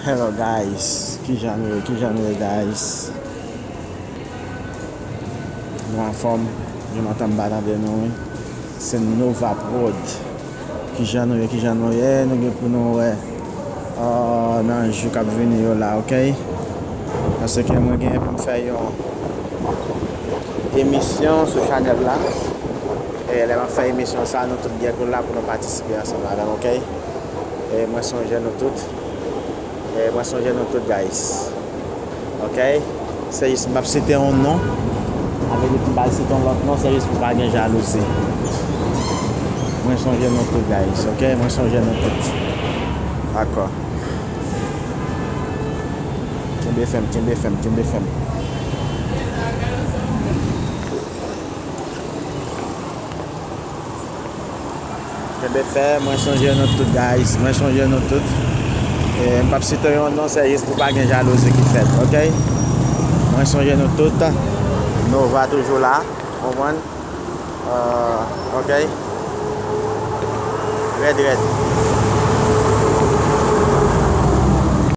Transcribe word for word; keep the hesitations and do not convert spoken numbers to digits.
Hello guys, kijan nou ye, kijan nou ye guys? Nou anfòm, jan m antan m pa tande nou wi. Se Nova Prod. Kijan nou ye, kijan nou ye? Nou gen pou nou wè uh, nan jou k ap vini yo la, ok? Paske mwen gen pou m fè yon emisyon sou chanèl la. E lè m ap fè emisyon sa, nou tout gen pou la pou nou patisipe ansanm ladan, ok? E mwen sonje nou tout. E mwen sonje nou tout, guys. Ok? Se jis m p ap site yon non. Sa vle di pou m pa site yon lòt non, se jis pou pa gen jalouzi. Mwen sonje nou tout, guys. Ok? Mwen sonje nou tout. Dakò. Kenbe fèm, kenbe fèm, kenbe fèm. Kenbe fè, mwen sonje nou tout, guys. Mwen sonje nou tout. E m p ap site yon non, se jis pou pa gen jalouzi ki fèt, ok? Mwen sonje nou tout. Nova toujou la, konprann? Uh, ok? Rèd, rèd.